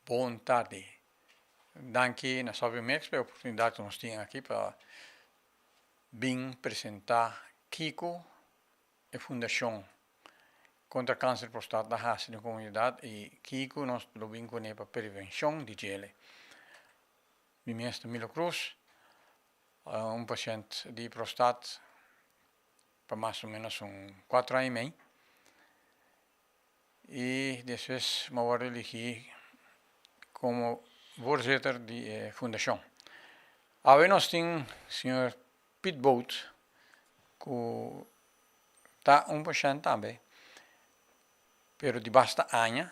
Bon tardi. Danki na Salve Mix pa e oportunidat ku nos tin aki pa bin presentá kiko e fundashon kontra kanser di prostat ta hasi den komunidat i kiko nos lo bin kuné pa prevenshon di djele. Mi mes ta Milo Cruz, un pashènt di prostat pa mas o ménos un kuater aña i mei. I despues mi a wòrdu eligí komo voorzitter di e fundashon. Awe nos tin señor Piet Boot ku ta un pashènt tambe, pero di basta aña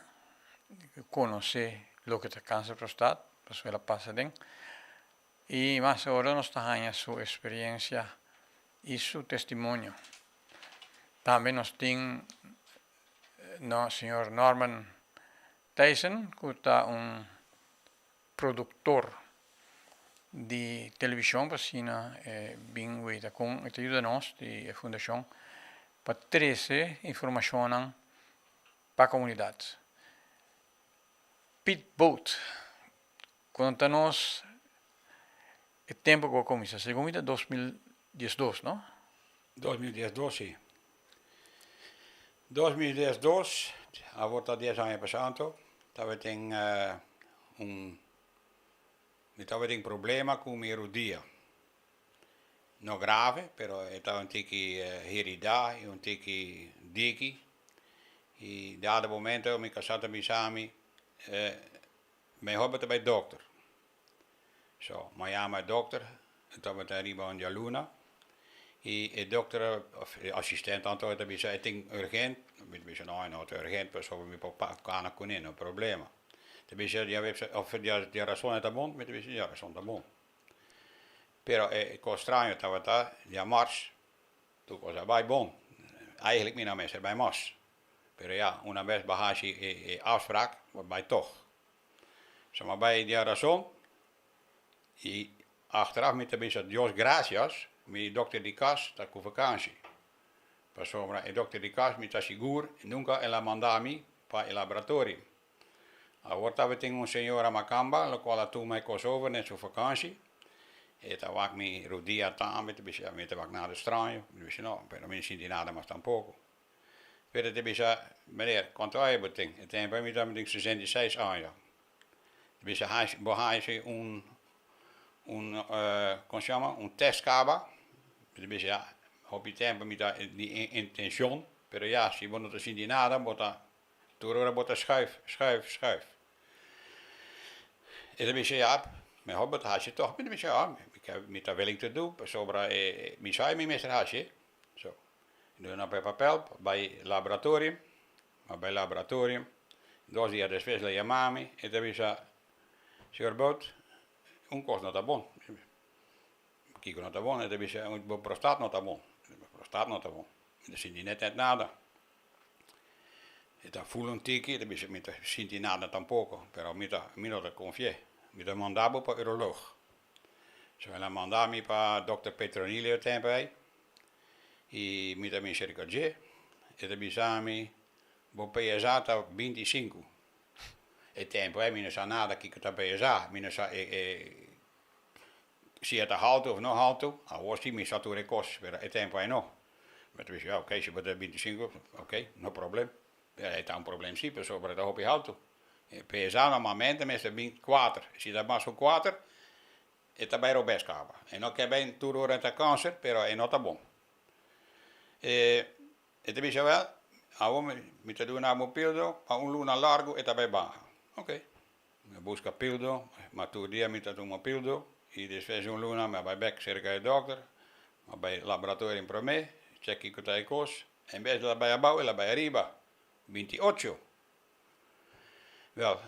ku konosé loke ta kanser prostat, pasobra el a pasa aden. I mas ora nos ta haña su eksperiensia i su testimonio. Tambe nos tin no señor Norman Thijssen cu ta un productor di television pa asina e bin weta con e ta yuda nos di e fundacion pa trece informacionnan pa comunidad. Piet Boot conta nos e tempo cu a cuminsa, segun mi ta 2012 no? 2012 si. 2012, awor ta dies aña pasá anto, tabatin un, mi tabatin problema ku mi rudia. No grave, pero e tabata un tiki heridá i un tiki diki. I dado momento mi kasá ta bisa mi, mehor bo ta bai dokter. So, mi a yama e dokter, e tabata riba un djaluna, i e dokter, of e asistente anto, e ta bisa e tin urgent, mi ta bisa no, e no ta urgent pasobra mi por kana kuné, no problema. Ta bisa djaweps, of djarason e ta bon? Mi ta bisa djarason ta bon. Pero e kos straño tabata djamars, tur kos a bai bon, eigenlijk mi no mester bai mas, pero ya, una bes bo haci e afspraak, bo bai tog. So mi a bai di a rason y achteraf mi ta bisa Dios gracias mi dokter di cas ta cu vakantie. Pasobra e dokter di cas mi ta sigur nunca el a manda mi pa e laboratorium. Awor tabatin un señora macamba locual a tuma e cos over den su vakantie. E ta wak mi rudia tambe ta bisa mi ta wak nada straño. Mi ta bisa no pero mi no sinti nada mas tampoco. Pero e ta bisa, Meneer, kuantu aña bo tin? E tempu ei mi tabatin 66 aña. E ta bisa, Hashi, bo hashi un, un, kon se yama, un tèst kaba? Mi ta bisa, Ya, hopi tempu mi ta di intenshon, pero ya, si bo no ta sinti nada, bo ta, tur ora bo ta schuif, schuif, schuif. E ta bisa, Ya, mehor bo ta hashi tòg. Mi ta bisa, Ya, mi ta willing to do, pasobra mi sa e mi mester hashi. So, duna pa e papel, bai laboratorium, a bai laboratorium, dos dia despues el a yama mi, e ta bisa, Señor Bout, un kos no ta bon. Kiko no ta bon? E ta bisa, bo prostat no ta bon. Bo prostat no ta bon. Mi ta sinti net net nada. E ta ful un tiki, e ta bisa, mi ta sinti nada tampoko, pero mi ta, mi no ta konfi'é. Mi ta manda bo pa uroloog. So el a manda mi pa dokter Petronilio e tempo ei i mi ta bin serka dje. E ta bisa mi, Bo PSA ta 25. E tempo ei mi no sa nada kiko ta PSA. Mi no sa e e si e ta haltu of no haltu. Awor si mi sa tur e kos, pero e tempo ei no. Mi ta bisa, ya oké, si bo ta 25, oké, no problem. Pero e ta un problem si, pasobra e ta hopi haltu. E PSA normalmente mester bin kuater. Si ta mas ku kuater, e ta bai robes kaba. E no ke bin tur ora ta kanser, pero e no ta bon. E e ta bisa wèl, awor mi ta duna bo pildo pa un luna largu e ta bai baha. Oké. Mi a buska pildo, ma tur dia mi ta tuma pildo i despues di un luna mi a bai bèk serka e dòkter, mi a bai laboratorium promé, chèk kiko ta e kos. En bes di el a bai abou, el a bai ariba, 28. Wel,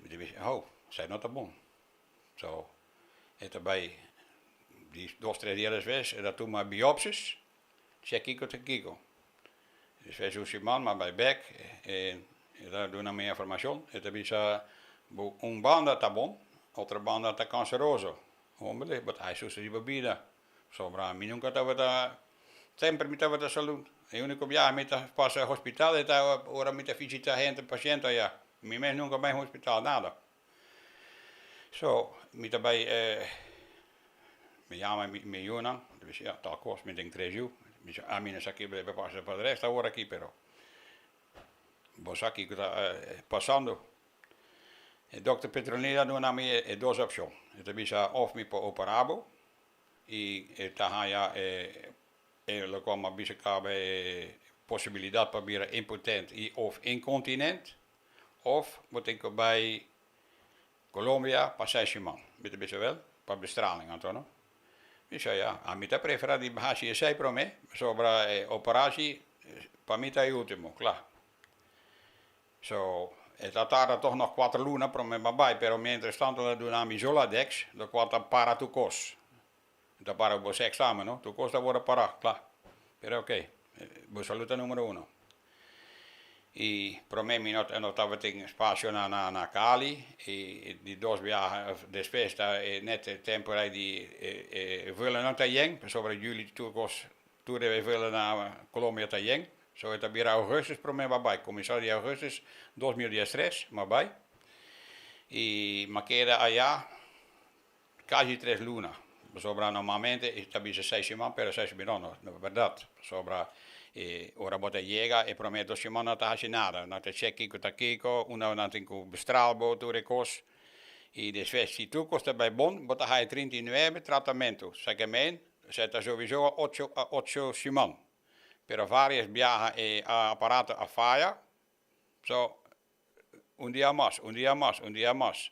mi ta bisa, ho, esei no ta bon. So, e ta bai di dos, tres dia despues, e ta tuma biopsies, chek kiko ta kiko. Despues un siman mi a bai bek, e ta duna mi informashon, e ta bisa, bo un banda ta bon, otro banda ta kanseroso. Hombre, bo ta haci susu di bo bida. Pasobra mi nunka tabata, semper mi tabata salud. E uniko biaha mi ta pasa hospital e ta ora mi ta visita hende, pashent aya. Mi mes nunka bai hospital, nada. So, mi ta bai, mi yama mi yunan, mi ta bisa, ya, tal kos, mi tin tres yu. Mi bisa, ami no sa ki ta pasa pa de rest awor aki, pero bo sa kiko ta pasando. E dokter Petronila a duna mi e dos opshon. E ta bisa òf mi por operá bo i e ta haña e e lokual mi a bisa kaba e posibilidat pa bira impotent i òf inkontinent òf bo tin ku bai Colombia pa seis siman. Mi ta bisa wèl pa bestraling anto no. Mi bisa ya, ami ta preferá di hasi esei promé pasobra e operashi pa mi ta e último, kla. So, e ta tarda toch nog kuater luna prome mi a bai, pero mientras tanto el a duna mi Zoladex, lokual ta para tur kos. E ta para bo seks tambe, no? Tur kos ta worde para, kla. Pero oke, bo salud ta numero uno. I prome mi no no tabatin spasio na na na Cali, i di dos biaha despues ta e net e tempo ei di e e vuelonan ta yen, pasobra juli tur kos Tur e vela na Colombia ta yen. So e ta bira augustus prome m'a bai. Cuminsa di augustus 2013 m'a bai. Y m'a keda aya casi tres luna. Pasobra normalmente e ta bisa seis siman pero seis siman no no berdad. Pasobra e ora bo ta yega e prome dos siman no ta haci nada. Nan ta check kico ta kico, unda nan tin cu bestraal bo tur e cos. Y despues si tur cos ta bai bon bo ta haya 39 tratamento. Sa ke meen Esei ta souwiso a ocho a ocho siman. Pero varios biaha e aparato a faya. So, un dia mas, un dia mas, un dia mas.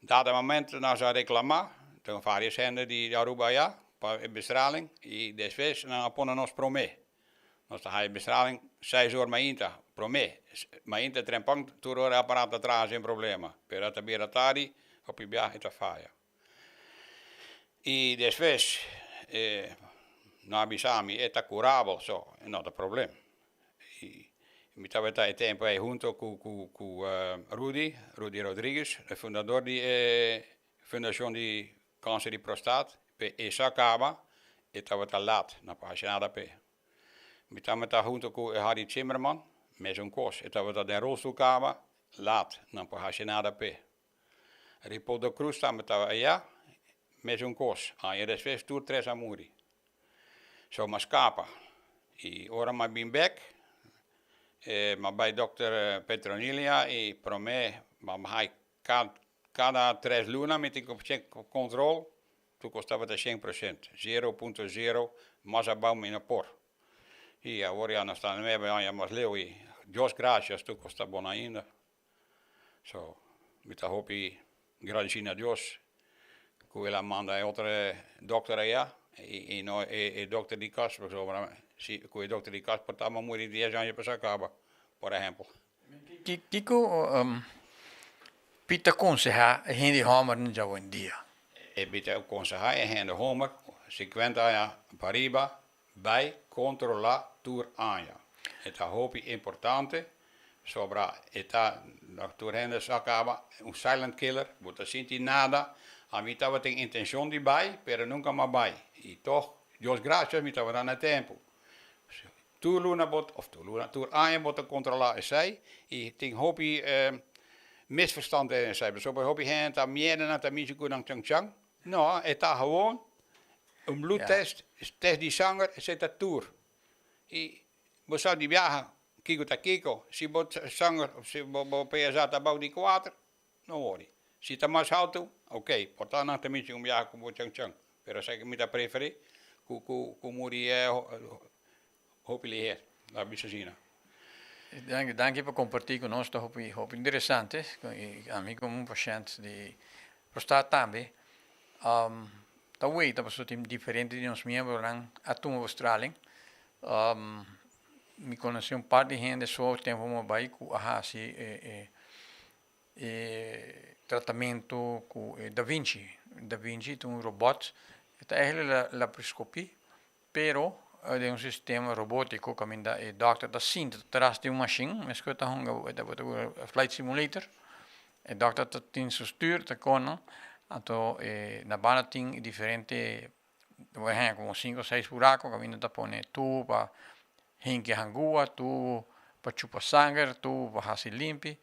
Dado momento nan a reclama, tin varios hende di Aruba aya pa e bestraling y despues nan a pone nos prome. Nos ta haya bestraling seis or mainta, prome. Mainta trempan tur ora e aparato ta traha sin problema. Pero a ta bira tardi, hopi biaha e ta faya. Y despues e no a bisa mi e ta curabel so e no ta problem. Y mi tabata e tempo ey hunto cu cu cu Rudy, Rudy Rodriguez, e fundador di e fundacion di cancer di prostaat, pe e sa caba e tabata laat, no por haci nada p'e. Mi tabata hunto cu Harry Zimmerman, mesun cos, e tabata den rolstoel caba, laat, no por haci nada p'e. Ripoldo Cruz tambe tabata ayá, mesun kos. Aña despues tur tres a muri. So m'a skapa. I ora m'a bin bèk, m'a bai dòkter Petronilia i promé m'a hai kada tres luna mi tin ku chèk kontrol, tur kos tabata shen prosent, zero punto zero, mas abou mi no por. I awor ya nos ta nuebe aña mas leu i Dios grasias tur kos ta bon ainda. So, mi ta hopi gradisí na Dios ku el a manda e otro dokter aya i no e dokter di kas, pasobra si ku e dokter di kas por ta a muri dies aña pasá kaba, por ehèmpel. Kiko Pita konsehá e hende hòmbernan djawendia? E Pita konsehá e hende hòmber sikuenta aña pariba Bai kontrolá tur aña. E ta hopi importante, sobra e ta tur hende sa kaba, un silent killer, bo ta sinti nada. Ami tabatin intencion di bai, pero nunca m'a bai. I tog, Dios gracias, mi tabata na tempo. Tur luna bo, of tur luna, tur aña bo ta kontrolá esei i tin hopi misverstand den esei. Pasobra hopi hende ta miedo nan ta mishi ku nan chan chan. No, e ta gewoon Un bloedtest, test di sanger, esei ta tur. I bo sa di biaha kiko ta kiko. Si bo sanger, si bo PSA ta abou di kuater, no wori. Si ta mas haltu, oké, por ta nan ta mishi un biaha ku bo chan chan. Pero esaki mi ta preferí ku ku muri hopi liher, laat bisa asina. Danki, danki pa kompartí ku nos, ta hopi hopi interesante. Ami komo un pashènt di prostaat tambe ta weita pasobra tin diferente di nos miembronan a tuma bestraling. Mi konosé un par di hende so tempu mi a bai ku a hasi e e tratamentu ku e Da Vinci. Da Vinci ta un robòt, e ta eigenlijk laparoscopie Pero den un sistema robótiko kaminda e dòkter ta sinta tras di un mashin, meskos ta hunga flight simulator, e dòkter ta tin su stuur ta kono, anto na banda tin diferente bo a haña komo sinku o seis buraku kaminda ta pone tubu pa hinki hangua, tubu pa chupa sanger, tubu pa hasi limpi.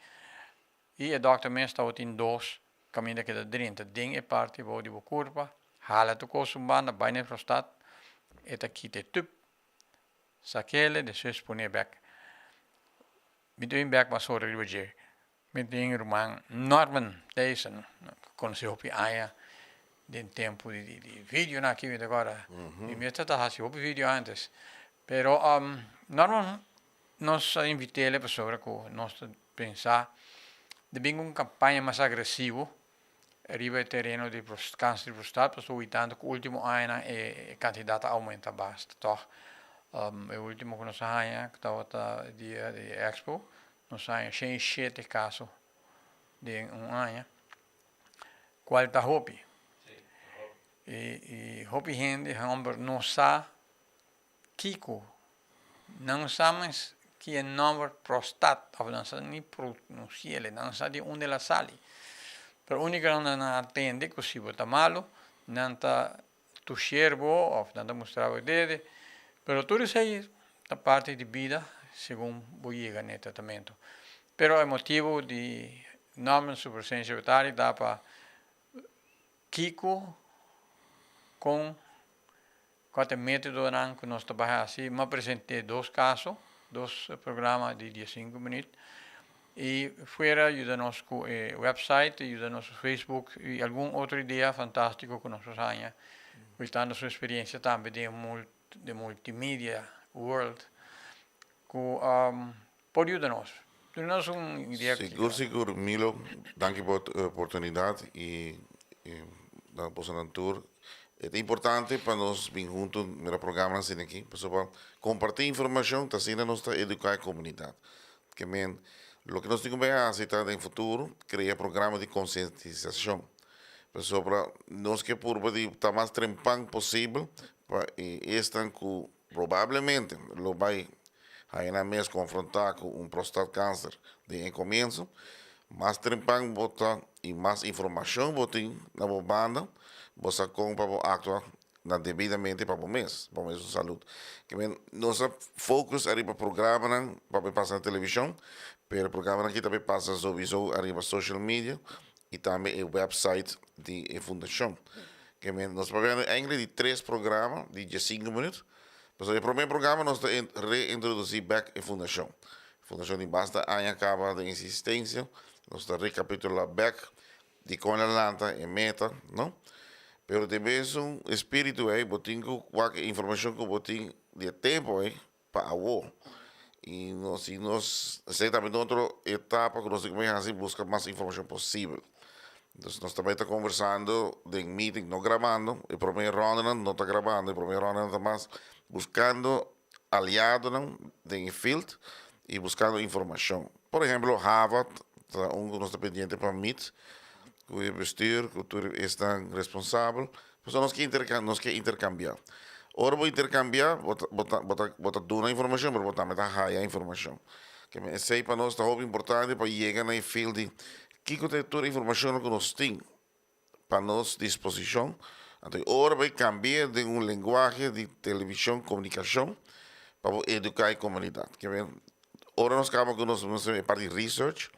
I e dòkter mes tabatin dos kaminda ku e ta drenta den e parti bou di bo kurpa, hala tur kos un banda, bai na e prostat, e ta kita e tùp, sak'el, despues pon'é bèk. Mi ta bin bèk mas ora riba dje. Mi tin ruman Norman Thijssen, ku konosé hopi aña den tempu di videonan aki, mi ta kòrda. Mi mes ta hasi hopi video ántes. Pero Norman nos a invit'é pasobra ku nos ta pensa di bin ku un kampaña mas agresivo riba e tereno di kanser di prostat, pasobra hui tantu ku último añanan e kantidat a oumenta basta tòg. E último ku nos a haña ku tabata dia di expo, nos a haña 107 kaso den un aña, kual ta hopi. I hopi hende hòmber no sa kiko, nan no sa mes ki e nòmber prostat òf nan sa ni pronunsi'el, nan no sa di unda el a sali. Pero úniko nan a tende ku si bo ta malu nan ta tusher bo òf nan ta mustra bo e dede, pero tur esei ta parti di bida segun bo yega na e tratamentu. Pero e motibu di nòmber su presensia bo ta pa kiko kon Kua ta e métodonan ku nos ta bai hasi? Mi a present'é dos kaso, dos programa di diesinku minüt i fuera yuda nos ku e wèpsait, yuda nos ku Facebook i algun otro idea fantástiko ku nos por haña uitando su eksperiensia tambe den e multimedia world ku por yuda nos. Duna nos un idea. Sigur sigur Milo, danki pa e oportunidat i na bosonan tur. E ta importante pa nos bin huntu mira programanan asina aki pasobra pa kompartí informashon ta asina nos ta eduká e komunidat. Ke men loke nos tin ku bai hasi ta den futuro krea programa di konsientisashon pasobra nos ke purba di ta mas trempan posibel pa e esnan ku Probablemente lo bai haña nan mes konfrontá ku un prostatkanser den e komienso. Mas trempan bo ta i mas informashon bo tin na bo banda, bo sa kon pa bo aktua na debidamente pa bo mes, pa bo mes salud. Ke men nos a focus ariba programanan pa bai pasa na televishon, pero programanan aki ta bai pasa souiso ariba social media i tambe e website di e fundashon. Ke men nos papia eindelijk di tres programa di diesinku minuut. Pasobra e prome programa nos ta reintrodusí bek e fundashon. Fundashon di basta aña kaba den eksistensia. Nos ta rekapitulá bek dikon el a lanta, e meta, no? Pero den mesun espíritu ei bo tin ku wak e informashon ku bo tin di e tempu ei pa awo. I nos si nos esei tambe ta otro etapa ku nos tin ku bai hasi buska mas informashon posibel. Entonces nos ta bai ta konversando den meeting, no grabando, e prome rondanan no ta grabando, e prome rondanan ta mas buskando aliadonan den e field i buskando informashon. Por ehemplo Harvard ta un ku nos ta pendiente pa meet ku e bestuur, ku tur esnan responsabel. Pasobra nos ke interka nos ke interkambiá. Ora bo interkambiá, bo ta bo ta bo ta bo ta duna informashon, pero bo tambe ta haya informashon. Ke men esei pa nos ta hopi importante pa yega na e field di kiko ta e tur informashonnan ku nos tin pa nos disposishon. Anto e ora bo e kambi'é den un lenguahe di televishon, komunikashon, pa bo eduká e komunidat. Ke men ora nos kaba ku nos nos e parti research,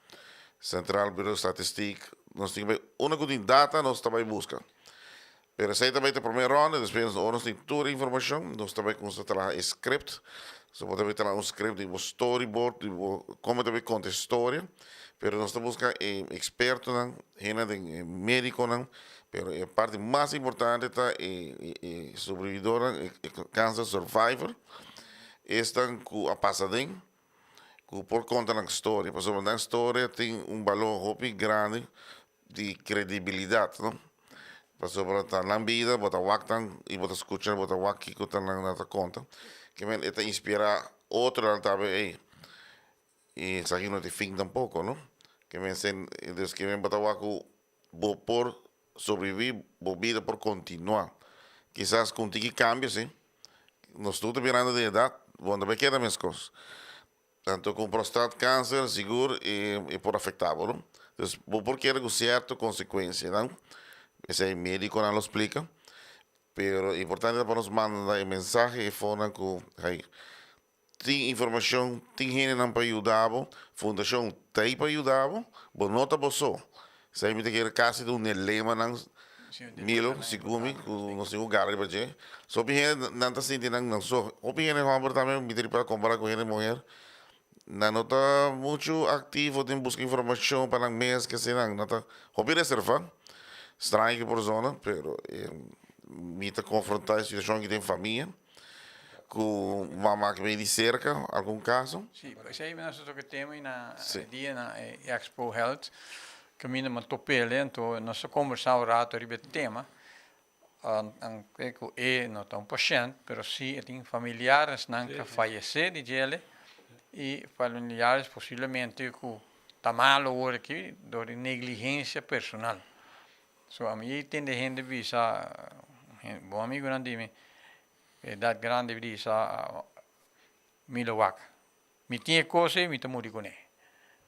Centraal Bureau Statistiek, nos tin ku bai unda ku tin data nos ta bai buska. Pero esei ta bai ta prome ronda, despues ora nos tin tur e informashon, nos ta bai kuminsá traha e script. So bo ta bai traha un script di bo storyboard, di bo komo ta bai konta e storia. Pero nos ta buska e ekspertonan, hende den e medikonan, pero e parti mas importante ta e e sobrevividornan, e cancer survivor, esnan ku a pasa den. Ku por konta nan storia, pasobra nan storia tin un balor hopi grandi di kredibilidat, no? Pasobra ta nan bida, bo ta wak nan i bo ta skucha, bo ta wak kiko ta nan ta konta. Ke men e ta inspirá otronan tambe, ey, i esaki no tin fin tampoko, no? Ke men sen, dus ke men bo ta wak ku bo por sobreviví, bo bida por kontinuá. Kisas ku un tiki kambio, si. Nos tur ta birando di edat, bo no ta keda meskos. Tanto ku prostat kanser sigur e por afektá bo, no? Dus bo por keda ku sierto konsekuensianan, esei medikonan lo splika, pero importante ta pa nos manda e mensahe e fonan ku hey. Tin informashon, tin hendenan pa yuda bo, fundashon ta ei pa yuda bo, bo no ta bo so. Esei mi ta kere kasi ta un e lemanan, Milo, segun mi, ku nos tin ku gara riba dje. So hopi hende nan ta sinti nan nan so. Hopi hende hòmber tambe mi ta riba kompará ku hende muher, nan no ta muchu aktivo den buska informashon pa nan mes, kese nan. Nan ta hopi reservá. Straño ki persona, pero mi ta konfrontá e situashon aki den famia. Ku mama ke bini di serka algun kaso. Si, esei nos a toka e tema i na e dia na e Expo Health kaminda mi a top'el anto nos a kombersá un rato riba e tema aunke ku e no ta un pashènt pero si e tin familiaresnan ku a fayesé di djele i familiares posiblemente ku ta malo awor aki dor di negligensia personal. So ami tende hende bisa, bon amigunan di mi, edat grandi bisa, mi lo wak. Mi tin e kos ei, mi ta muri kuné.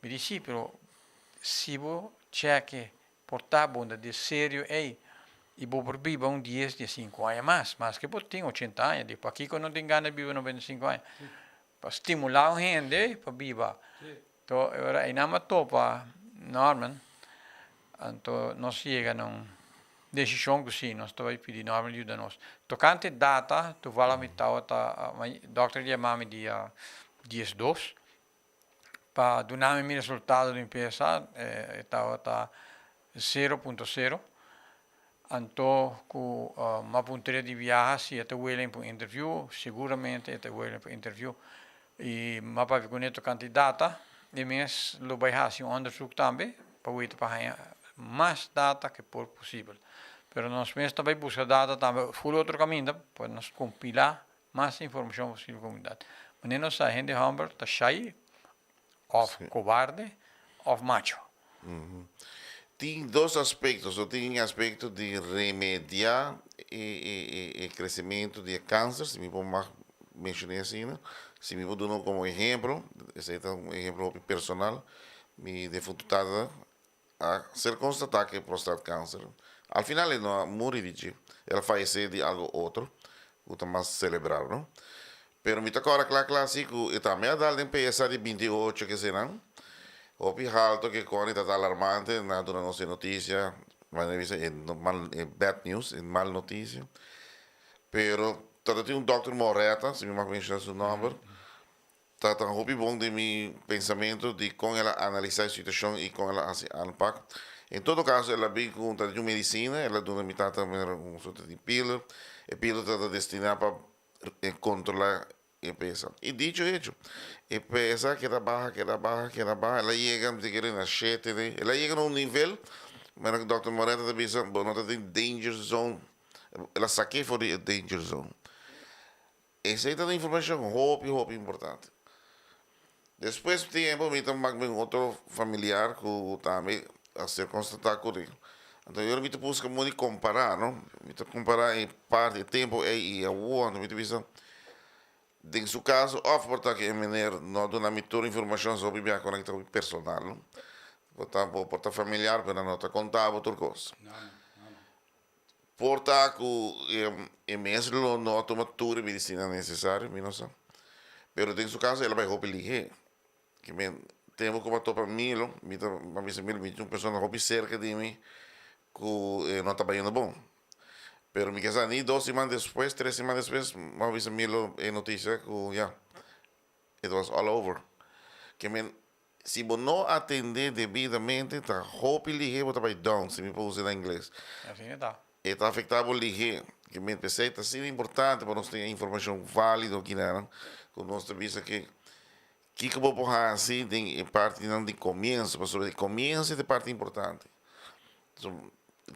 Mi di si, pero si bo chèke por ta bo ta di serio ei i bo por biba un dies, diesinku aña mas, maske bo tin ochenta aña, di pakiko no tin gana di biba 95 aña? Pa stimulá un hende pa biba. To e ora einan a topa Norman, anto nos yega na un desishon ku si, nos ta bai pidi Norman yuda nos. Tokante data, toevallig mi tabata, dòkter a yama mi dia 12 pa duna mi mi resultado di mi pesa, e tabata 0.0. Anto ku m'a puntr'é di biaha si e ta willing pa un interview, siguramente e ta willing pa interview. I m'a papia kuné tokante data, e mes lo bai hasi un onderzoek tambe pa weta pa haña mas data ke por posibel. Pero nos mes ta bai buska data tambe ful otro kaminda pa nos kompilá mas informashon posibel komunidat. Manera nos sa hende hòmber ta shai òf kobarde òf macho. Tin dos aspekto, so tin e aspekto di remediá e kresementu di e kanser, si mi por mag menshoné asina, si mi por duna komo ehemplo, esei ta un ehemplo hopi personal, mi defuntu tata a ser konstatá ku e prostaatkanser, al final e no a muri di dje, el a fayesé di algu otro ku ta mas selebral, no? Pero mi ta kòrda kla kla si ku e tambe a dal den PSA di 28 kesenan, hopi halto ke kòni ta ta alarmante, nan a duna nos e notisia, manera bisa e mal e bad news, e mal notisia. Pero ta tin un dòkter Moreta, si mi mag menshoná su nòmber, ta ta hopi bon den mi pensamentu di kon el a analisá e situashon i kon el a hasi aanpak. En todo kaso el a bin ku un ta di un medisina, el a duna mi tata manera un sorte di pilder, e pilder ta ta destiná pa e controla e pesa. Y dicho y hecho, e pesa keda baha, keda baha, keda baha, el a yega, mi ta kere na shete de, el a yega na un nivel, manera ku Dòkter Moreta ta bisa, bo no ta den danger zone, el a sak'é for di e danger zone. Esei ta un informashon hopi, hopi importante. Despues tiempo mi ta mak mi un otro familiar ku tambe a ser konstatá ku di. Anto ora mi ta buska modo di kompará no, mi ta kompará e parti e tempu ei i awor, anto mi ta bisa den su kaso òf por ta ku e meneer no a duna mi tur informashon so hopi biaha ku nan ta hopi personal no, por ta bo por ta familiar pero nan no ta konta bo tur kos. Por ta ku e mes lo no a tuma tur e medisina nesesario, mi no sa. Pero den su kaso el a bai hopi lihé. Ke men tempu ku mi a topa Milo, mi ta mi a bisa Milo mi tin un persona hopi serka di mi ku e no ta bayendo bon. Pero mi ke sa ni dos siman despues, tres siman despues, mi a bisa Milo e notisia ku ya, it was all over. Ke men Si bo no atendé debidamente ta hopi lihé bo ta bai down, si mi por usa na ingles. Asina ta. E ta afektá bo lihé. Ke men p'esei ta asina importante pa nos tin e informashon válido kinanan ku nos ta bisa ke kiko bo por hasi den e partinan di komienso, pasobra e komienso ta e parti importante.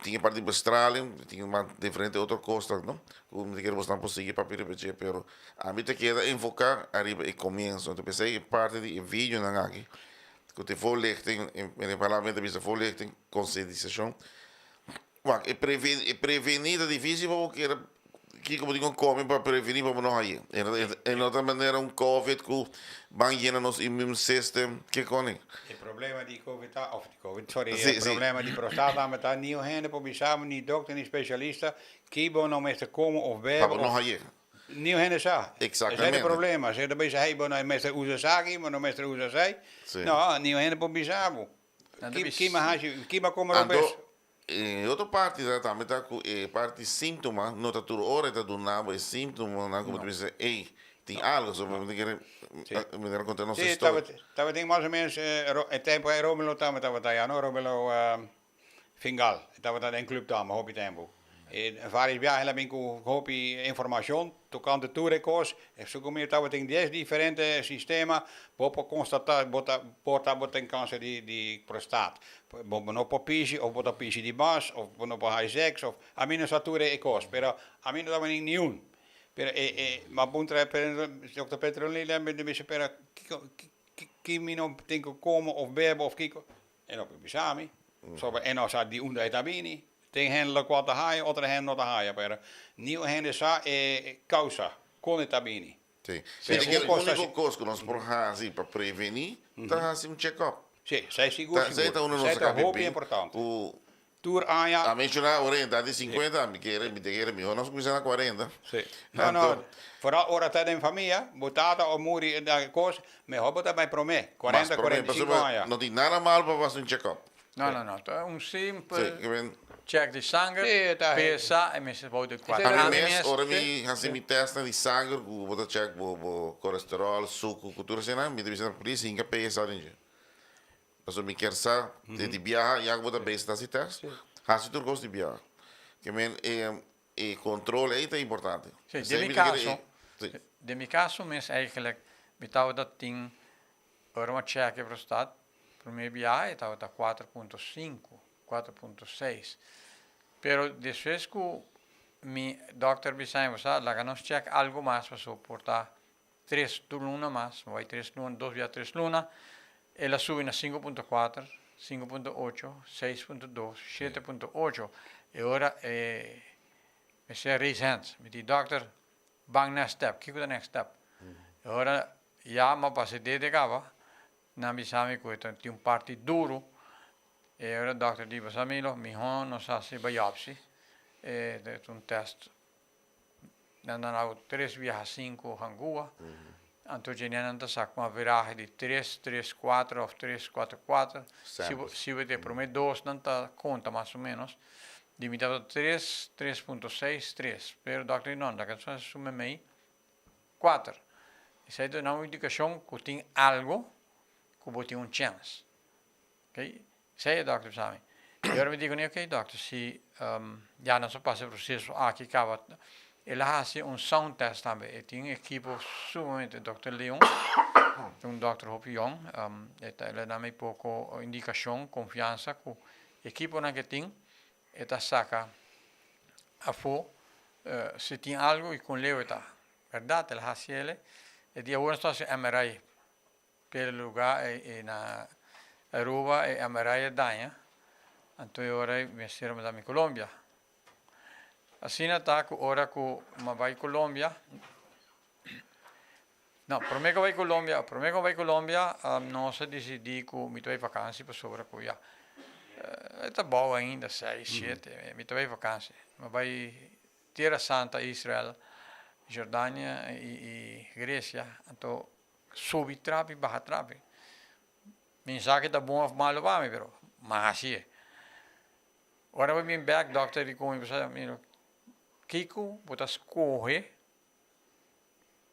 Tin e parti di bestraling, tin mas diferente otro kosnan no, ku mi ta kere bosnan por sigui papia riba dje, pero ami ta keda enfoká ariba e komienso. Anto p'esei e parti di e videonan aki ku ta e voorlichting, en e palabra mi ta bisa voorlichting, konsientisashon. Wak, e prevení ta difísil pa bo kere Kiko bo tin ku kome pa prevení pa bo no haye? E no ta manera un covid ku ban yena nos immune system. Ke koni? E problema di covid ta, of di covid, sorry, e problema di prostata ta niun hende por bisa bo, ni dokter ni spesialista, ki bo no mester kome of bebe. Pa bo no haye. Niun hende sa. Exactamente. Esei ta e problema. Si ta bisa, hey, bo no mester usa esaki, bo no mester usa esei. Si. No, niun hende por bisa bo. Nan ta Ki, bis. ki mi haci, ki mi a come robes. Anto, e otro parti ta tambe ta cu e parti sintoma, no ta tur ora e ta duna bo e sintomanan cu bo ta bisa, ey, tin algo. So, mi ta kere, mi ta conta nos Si, historia. tabatin mas o menos e tempo ey Romelo tambe tabata ya, no? Romelo Fingal, e tabata den club tambe hopi tempo. E varios biaha el a bin cu hopi informacion tocante tur e cos. E segun mi tabatin dies diferente sistema bo por constata bo ta por ta bo tin cancer di di prostaat. Bo no por pishi of bo ta pishi di mas of bo no por haci sex of ami no sa tur e cos pero ami no tabatin niun. Pero e e mi a puntra dokter Petronila mi bisa pero kico ki mi no tin cu come of bebe of kico. E no por bisa mi, pasobra e no sa di unda e ta bini. Tin hende lokual ta haya, otro hende no ta haya, pero niun hende sa e kousa kon e ta bini. Sí. Pero Mira, un kos ta úniko kos ku nos por hasi pa prevení ta hasi un check-up. Sí, esei sigur, Ta, esei sigur. ta unda nos Esei a ta kabi hopi bin importante. ku Tur aña. A menshoná ora e ta di sinkuenta, mi kere, mi ta kere mihó nos kuminsá na kuarenta. Sí. No, no, vooral ora ta den famia, bo tata o muri e kos, mehor bo ta bai promé, Mas kuarenta, promé, kuarenta i sinku pasobra aña. no tin nada mal pa hasi un check-up. No, no, no, ta un Sí, simpel ke men. check di sanger, Sí, ta. pesa e mester bou di kuater. A mi Ami mes, mes, ora mi hasi mi testnan di sanger ku bo ta check bo bo kolesterol, suku ku tur eseinan, mi ta bisa nan please hinka pesa den dje. Pasobra mi kier sa di di biaha, ya ku bo ta bezig ta hasi test, hasi tur kos di biaha. Ke men e e control ei ta importante. Sí, Esei den mi mi ta kere kaso, sí. den mi kaso mes eigenlijk mi tabata tin ora mi a check e prostat prome biaha e tabata 4.5, 4.6. Pero despues ku mi dokter bisa mi, bo sa laga nos check algo mas pasobra por ta Tres luna mas, bai tres luna, dos bia tres luna, el a subi na 5.4, 5.8, 6.2, 7.8. E ora e mester raise hands. Mi di, Dokter, ban next step. Kiko ta next step? E ora ya mi a pasa e dede kaba, nan bisa mi ku e ta tin un parti duru. E ora dokter di, Bo sa Milo, mihó nos hasi biopsy. E ta un test. Nan a nau tres biaha sinku hangua, anto djene nan ta sa ku un averahe di tres, tres, kuater òf tres, kuater, kuater. Si bo si bo ta e promé dos nan ta konta mas o ménos. Di mi tabata tres, tres punto seis, tres. Pero dòkter di no, nan ta suma mei kuater. Esei ta duna un indikashon ku tin algu ku bo tin un chèns. Oké, esei e dòkter bisa mi. I ora mi di kuné, oké dòkter, si ya nos a pasa e proseso aki kaba, el a hasi un sound test tambe, e tin un ekipo sumamente, dòkter Leon, ta un dòkter hopi yòn, e ta el a dami poko indikashon, konfiansa ku ekiponan ke tin, e ta saka afó si tin algu i kon leu e ta. Bèrdat el a hasi el, e di awor nos ta hasi MRI. Pero luga e na Aruba e MRI a daña, anto e ora ei mester a manda mi Colombia. Asina ta cu ora cu mi a bay Colombia, no, prome cu a bay Colombia, prome cu a bay Colombia nos a dicidi cu mi ta bay vakantie pasobra cu ya e ta bou ainda seis, shete, mi ta bay vakantie. Mi a bay Tierra Santa, Israel, Jordania y Grecia, anto Subi trapi, baha trapi. Mi sa ki ta bon of malo pa mi, pero m'a haci'e. Ora mi bin bek, dokter di ku mi bisa, mira, kiko bo ta scoge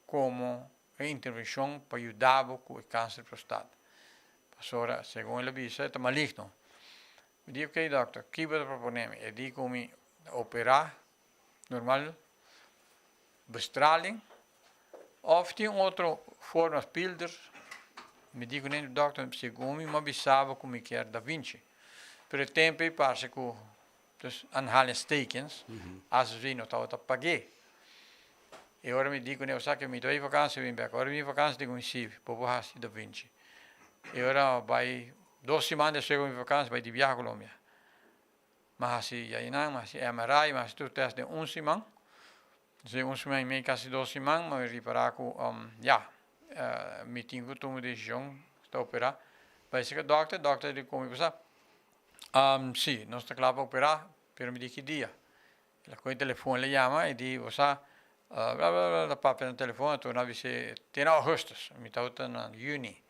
como e intervencion pa yuda bo cu e cancer di prostat? Pasobra, segun el a bisa, e ta maligno. Mi di, ok dokter, ki bo ta propone mi? E di ku mi opera normal, bestraling, Of tin otro forma pilder, mi di ku nende dokter segun mi m'a bisaba ku mi kier Da Vinci. Pero e tempo ei parse ku dus aanhalingstekens AZV no tabata pag'é. E ora mi di ku ne osaki mi ta bai vakansi bin bek. Ora mi bin vakansi di ku mi si bo por hasi Da Vinci. E ora bai dos siman despues ku mi vakansi bai di biaha Colombia. M'a hasi yainan, m'a hasi MRI, m'a hasi tur test den un siman. Dje un siman i mei, kasi dos siman, mi a ripará ku ya, mi tin ku tuma desishon ta operá. Bai seka dòkter, dòkter di ku mi pasá, si, nos ta kla pa operá, pero mi di ki dia. El a kohe telefòn, el a yama, e di, bo sa, Bla bla bla ta papia na telefon anto nan a bis'é te na augustus, mi tabata na juni.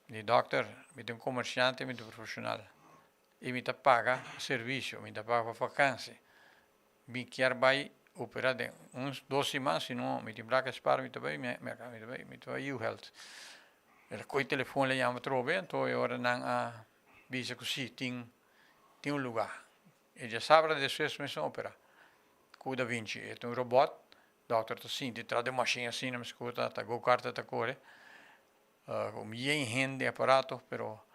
Mi di dokter, mi ta un komersiante, mi ta un profeshonal i mi ta paga servisio, mi ta paga pa vakansi. Mi kier bai opera den un dos siman, si no mi tin plaka spar mi ta bai Merka, mi ta bai mi ta bai U-health. El a kohe telefon el a yama atrobe anto e ora nan a bisa ku si tin tin un luga. E djasabra despues mes a opera ku Da Vinci. E ta un robot, dokter ta sinti tras di un mashin asina mi skuta ta go kart ta kore ku yen hende aparato pero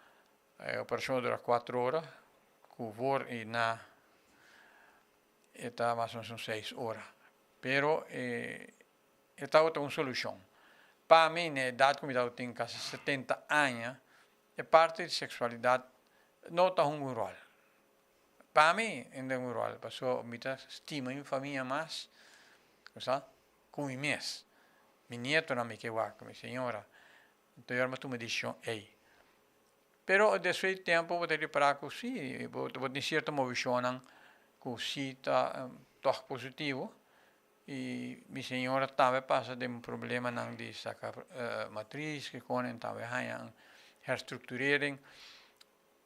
e operashon a dura kuater ora ku voor i na e ta mas o menos un seis ora pero e tabata un solushon. Pa mi na e edat ku mi tabatin kasi 70 aña e parti di seksualidat no ta hunga un ròl. Pa mi e no ta hunga un ròl pasobra mi ta stima mi famia mas ku mi mes. Mi nietonan mi ke wak, mi señora. Anto yo a tuma e desishon ei. Pero despues di tempu bo ta ripará ku si, bo tin sierto movishonnan ku si ta tòg positivo. I mi señora tambe pasa den problemanan di saka matris, ke konen tambe haña un herstrukturering.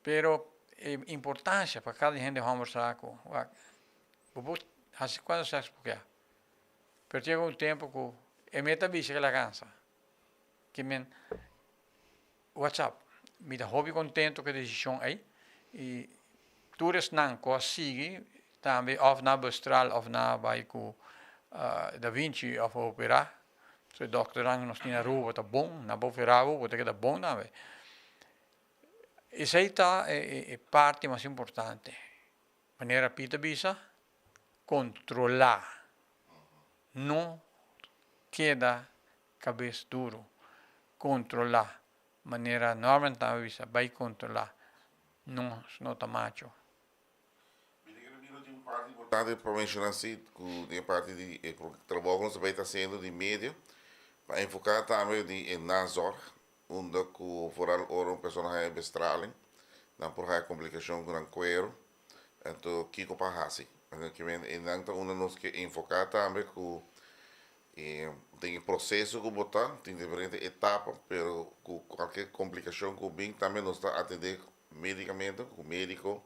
Pero e importansia pa kada hende hòmber sa ku wak bo por hasi kuantu sèks bo ke. Pero yega un tempu ku e meta bisa ke el a kansa. Ke men whatsapp mi ta hopi kontento ku e desishon ei i tur esnan ku a sigui tambe òf na bustral òf na bai ku Da Vinci òf a operá. So e dòkternan ku nos tin na Aruba ta bon, nan por operá bo, bo ta keda bon tambe. Esei ta e parti mas importante. Manera Piet a bisa, kontrolá. No keda kabes duru. Kontrolá. Manera Norman tambe a bisa, bai kontrolá. Nos no ta macho. Mi ta kere mira tin un parti importante pa menshoná si, ku den e parti di e trabou ku nos ta bai ta hasiendo di medio, pa enfoká tambe di e nazorg, unda ku foral ora un persona haña bestraling, nan por haña komplikashon ku nan kuero, anto kiko pa hasi. E nan ta unda nos ke enfoká tambe ku den e proseso ku bo ta, tin diferente etapa, pero ku kualke komplikashon ku bin tambe nos ta atendé medikamente ku médiko,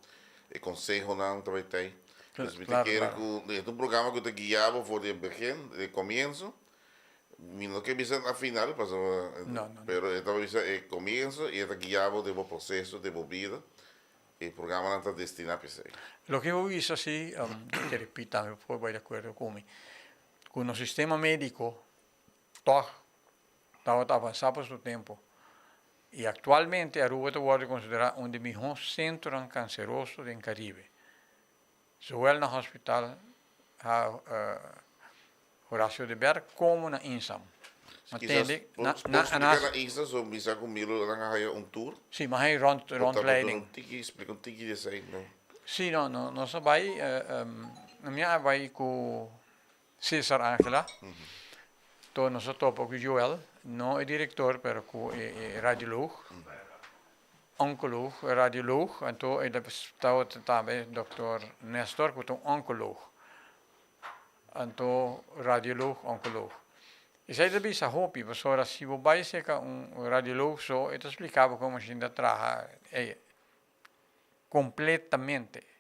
e konsehonan ta bai tei. Dus mi ta kere ku e ta un programa ku ta guia bo for di e begin, di e komienso. Mi no ke bisa na final, pasobra, pero e ta bisa e komienso i e ta guia bo den bo proseso, den bo bida. E programanan ta destiná pa esei. Loke bo bisa si, mi ke ripita, mi por bai di akuerdo ku mi, ku nos sistema médiko tòg tabata avansá pa su tempu i aktualmente Aruba ta wòrdu konsiderá un di mihó sentronan kanseroso den Karibe. Zowel na Hospital Horacio de Berg komo na INSAM. Ma Kisas tende, bo na, por na, splika na, na INSAM so bisa ku Milo nan a haya un tour. Sí, mi a haya rond, Bo ta por duna rondleiding. un tiki, splika un tiki di esei, no? Sí, no, no, nos a bai, mi a bai ku Cesar Angela, to nos a topa ku Joel, no e direktor pero ku e radioloog, onkoloog, radioloog, anto e tabata tambe dokter Nestor ku ta un onkoloog, anto radioloog, onkoloog. Esei ta bisa hopi pasobra si bo bai serka un radioloog so e ta splika bo kon mashin ta traha kompletamente.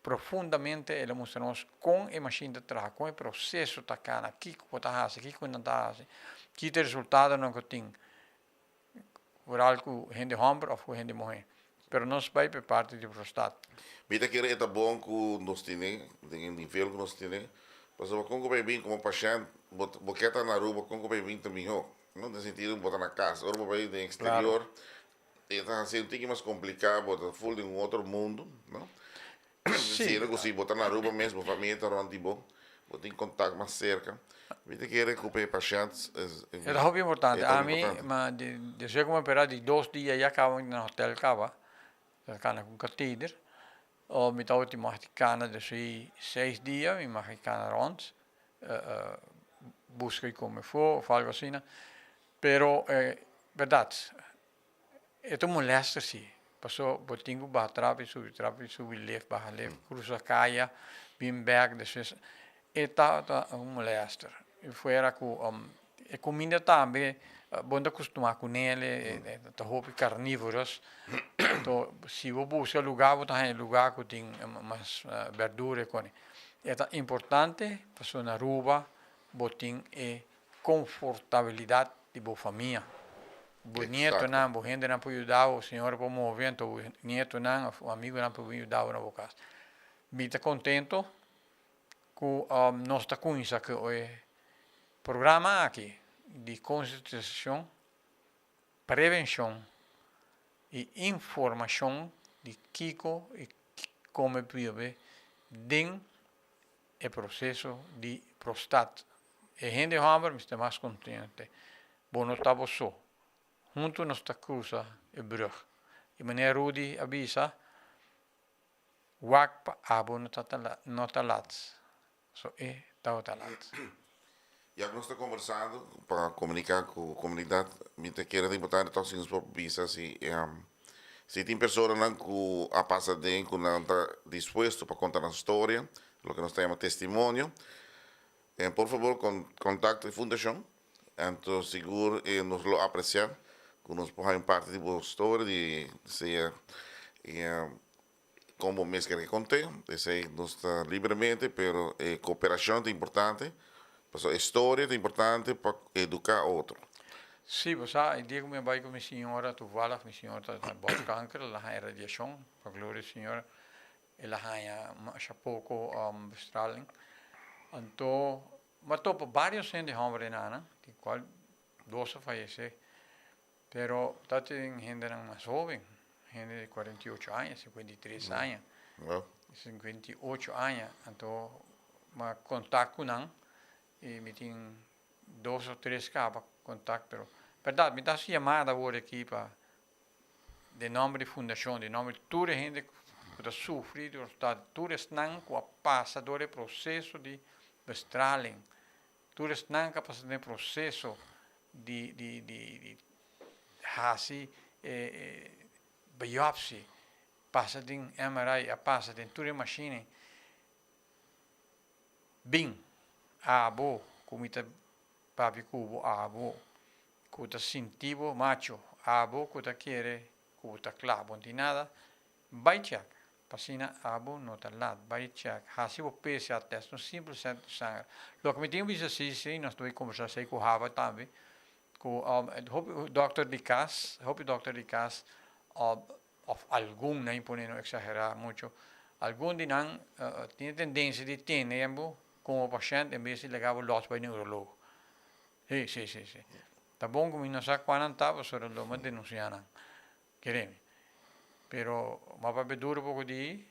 Profundamente el a mustra nos kon e mashin ta traha, kon e proseso ta kana, kiko bo ta hasi, kiko nan ta hasi, ki ta e resultadonan ku tin, vooral ku hende hòmber òf ku hende muhé. Pero nos bai pa e parti di prostat. Mi ta kere e ta bon ku nos tene, den e nivel ku nos tene, pasobra kon ku bo a bin komo pashènt, bo bo ke ta na Aruba, kon ku bo a bin ta mihó, no? Den sentido bo ta na kas, ora bo bai den eksterior, E ta hasi un tiki mas kompliká, bo ta ful den un otro mundu, no? Sí. Siendo ku si bo ta na Aruba mes, bo famia ta rònt di bo, bo tin kontak mas serka. Mi ta kere ku pa e pashènt E ta hopi importante. E ta hopi Ami, importante. ma di despues ku mi a operá di dos dia ya kaba mi ta na hotèl kaba, ta kana ku kateder. O mi tabata tin mag di kana despues seis dia, mi mag di kana rònt, buska i kome afó òf algu asina. Pero bèrdat, E ta molester si, paso bo tin ku baha trap i subi trap i subi lef baha lef, krusa kaya, bin bek, despues. E tabata un molester. I fuera ku e kuminda tambe bo no ta kustumá kuné, e ta hopi karnívoros. Anto si bo buska lugá bo ta haña lugá ku tin mas bèrdura i kone. E ta importante pasobra na Aruba bo tin e konfortabilidat di bo famia. Bo nietonan, bo hendenan por yuda bo, señora por move anto bo nietonan òf amigunan por bin yuda bo na bo kas. Mi ta kontento ku nos ta kuminsá ku e programa aki di konsientisashon, prevenshon i informashon di kiko i kome biba den e proseso di prostat. E hende hòmber mester mas konsiente, bo no ta bo so, huntu nos ta krusa e brùg. I manera Rudy a bisa, Wak pa abo no ta no ta lat, so e tabata lat. Ya ku nos ta kombersando pa komuniká ku komunidat, mi ta kere ta importante tòg si nos por bisa si si tin personanan ku a pasa den ku nan ta dispuesto pa konta nan storia, loke nos ta yama testimonio, por fabor kontakta e fundashon, anto sigur nos lo apresiá ku nos por haña un parti di bo storia di sea kon bo mes kere kont'é, esei nos ta libremente, pero e koperashon ta importante, pasobra e storia ta importante pa eduká otro. Sí, bo sa, e dia ku mi a bai ku mi señora toevallig, mi señora ta na bòrskanker, el a haña radiashon, pa gloria di Señor, el a haña masha poko bestraling. Anto, mi a topa varios hende hòmber enanan, di kual dos a fayesé, pero ta tin hendenan mas hóben, hende di 48 aña, 53 aña, 58 aña, anto mi a kontak ku nan i mi tin dos o tres kaba kontak, pero bèrdat mi ta hasi yamada awor aki pa den nòmber di fundashon, den nòmber di tur e hende ku ta sufri di ortad, tur esnan ku a pasa dor e proseso di bestraling, tur esnan ku a pasa den e proseso di di di di hasi e e biopsi, pasa den MRI, a pasa den tur e mashine, bin abo ku mi ta papia ku bo abo ku ta sinti bo macho, abo ku ta kere ku bo ta kla, bo no tin nada, bai chèk, pa asina abo no ta lat, bai chèk, hasi bo PCR test, un simpel sèt di sanger. Loke mi tin ku bisa si, si, nos ta bai kombersá esei ku Hava tambe, ku hopi dòkter di kas, hopi dòkter di kas òf algun, nan pone no eksagerá muchu, algun di nan tin e tendensia di tene bo komo pashènt en bes di laga bo lòs bai neurologo. Sí, sí, sí, sí. Ta bon ku mi no sa kua nan ta pasobra lo mi a denunsiá nan. Kere mi. Pero mi a papia duru poko di,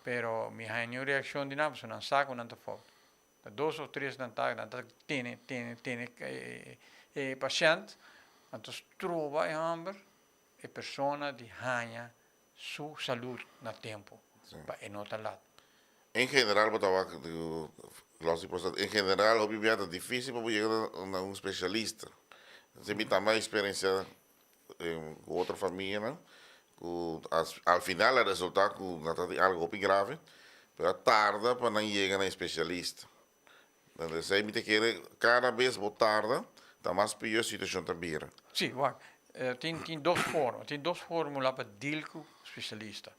pero mi haña niun reakshon di nan pasobra nan sa ku nan ta fout. Ta dos of tres nan ta, nan ta tene, tene, tene e pashènt, anto stroba e hòmber, e persona di haña su salud na tempu pa e no ta lat. En general bo ta wak los di proceso, en general hopi bia ta dificil pa bo yega na un specialista. Esei mi tambe a experiencia cu otro famianan cu al final a resulta cu nan ta tin algo hopi grave, pero a tarda pa nan yega na e specialista. Esei mi ta kere kada bes bo tarda ta mas pio e situacion ta bira. Sí, wak, tin tin dos forma, tin dos formula pa deal cu specialista.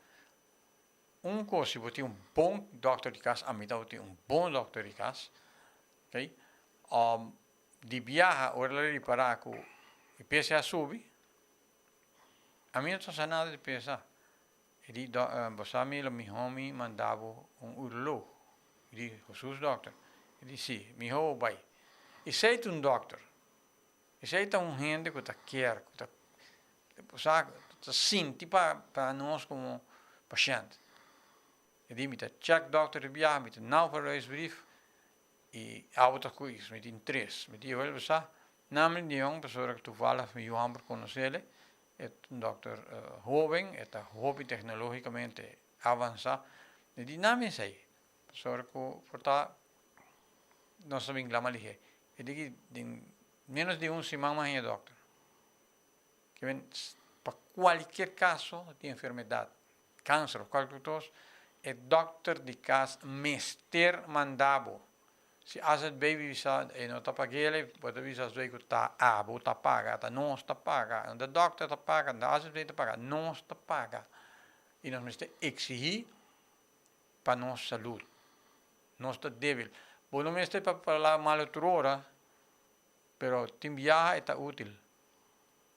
Un cos si bo tin un bon dokter di cas, ami tabata tin un bon dokter di cas, ok, di biaha ora el a ripara cu e PSA a subi, ami no ta sa nada di PSA. E di, Bo sa mi lo mihó mi manda bo un uroloog. Mi di, Hosus dòkter? E di, Sí, mihó bo bai. Esei ta un dòkter. Esei ta un hende ku ta kier, ku ta, bo sa, ta sinti pa pa nos komo pashènt. E di, Mi ta chèk dòkter di biaha, mi ta nau verwijsbrief i abo ta ku is. Mi tin tres. Mi di, Bo sa, namelijk di yòn, pasobra toevallig mi yu hòmber konos'el, E ta un dokter hoben, e ta hopi teknologikamente avansá. E di nan esei, pasobra ku por ta nos ta bin glama lihé. E di ki den ménos di un siman mas haña dokter. Ke men pa kualkier kaso di enfermedat, kanser òf kualkier kos, E dòkter di kas mester manda bo. Si AZB bisa e no ta pag'el, bo ta bisa AZB ku ta abo ta paga, ta nos ta paga. No ta dòkter ta paga, no ta AZB ta paga, nos ta paga. I nos mester eksihí pa nos salud. Nos ta débil. Bo no mester pa parla malu tur ora, pero tin biaha e ta útil.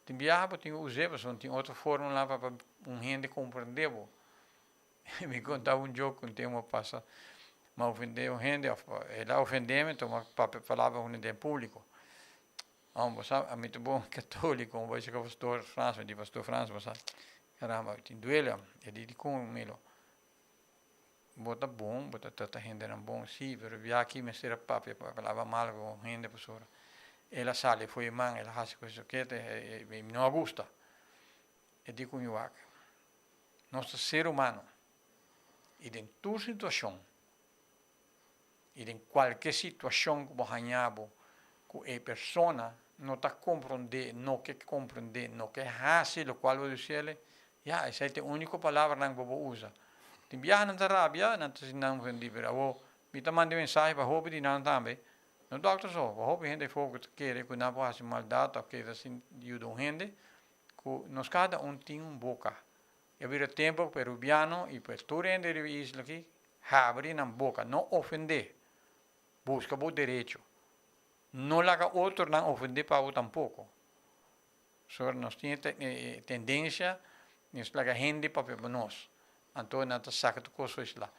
Tin biaha bo tin ku us'é pasobra tin otro fórmula pa un hende komprendé bo. Mi konta un joke un tempu a pasa, mi a ofendé un hende òf el a ofendé mi, enton mi a papia palabra ku den públiko. Bo sa, ami ta bon katóliko, mi bai seka pastor Frans, mi di pastor Frans, bo sa, caramba, mi tin duele, e di dikon Milo? Bo ta bon, bo ta trata hendenan bon, sí, pero bia aki mester a papia palabra malo ku un hende pasobra el a sali fo'i man, el a hasi kos esokete, mi no a gusta. E di ku mi wak. Nos ta ser humano i den tur situashon i den kualke situashon ku bo haña bo ku e persona no ta komprondé, no ke komprondé, no ke hasi lokual bo disiel, ya esei ta e úniko palabranan ku bo por usa. Tin biaha nan ta rabia, nan ta sinti nan ofendí, pero awor mi ta manda e mensahe pa hopi di nan tambe, no dòkter so, pa hopi hende afó ku ta kere ku nan por hasi maldat òf keda sin yuda un hende, Ku nos kada un tin un boka. E bira tempu ku e rubiano i pues tur hende riba e isla aki habri nan boka, no ofendé. Buska bo derecho. No laga otronan ofendé pa bo tampoko. Pasobra nos tin e tendensia di nos laga hende papia pa nos. Anto nan ta saka tur kos for isla.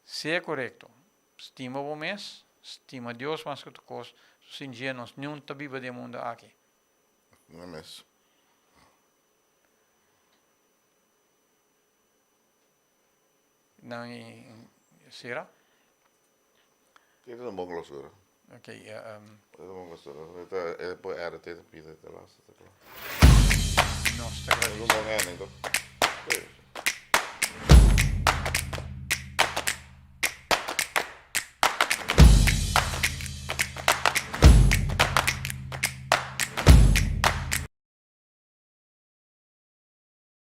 Sea korekto. Stima bo mes, stima Dios mas ku tur kos. Sin dje nos niun ta biba den e mundu aki. No mes. Nan sera? Dit is een bon clausura. Ok. Dit is een bon clausura. E por RT te pide te laatste te klaar. Nos ta agradecido. Es un bon ending, toch?